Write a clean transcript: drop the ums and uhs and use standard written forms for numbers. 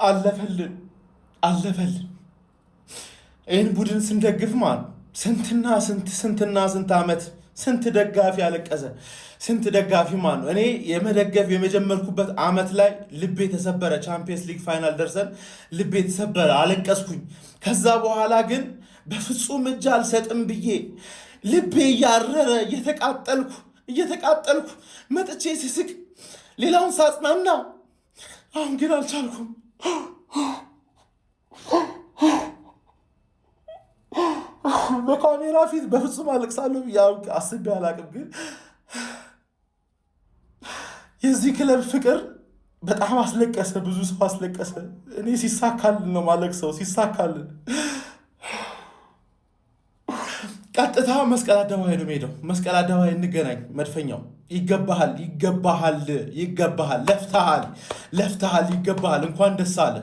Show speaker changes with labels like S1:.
S1: አለፈልን አለፈልን። ይህን ቡድን ስንደግፍ ማለት ስንትና ስንት ስንትና ስንት ዓመት ስንት ደጋፊ ያለቀሰ፣ ስንት ደጋፊ ማለት ነው። እኔ የመደገፍ የመጀመርኩበት ዓመት ላይ ልቤ ተሰበረ። Champions League final ደርሰን ልቤ ተሰበረ፣ አለቀስኩኝ። ከዛ በኋላ ግን በፍጹም እጅ አልሰጥም ብዬ ልቤ እያረረ እየተቃጠልኩ እየተቃጠልኩ መጥቼ ስስቅ ሌላውን ሳጽናና፣ አሁን ግን አልቻልኩም። በካሜራ ፊት በፍጹም አለቅሳለሁ ብዬ አስቤ አላቅም። ግን የዚህ ክለብ ፍቅር በጣም አስለቀሰ፣ ብዙ ሰው አስለቀሰ። እኔ ሲሳካልን ነው ማለቅሰው፣ ሲሳካልን። ቀጥታ መስቀል አደባባይ ነው የምሄደው። መስቀል አደባባይ እንገናኝ። መድፈኛው ይገባሃል፣ ይገባሃል፣ ይገባሃል። ለፍተሃል፣ ለፍተሃል፣ ይገባሃል። እንኳን ደስ አለ።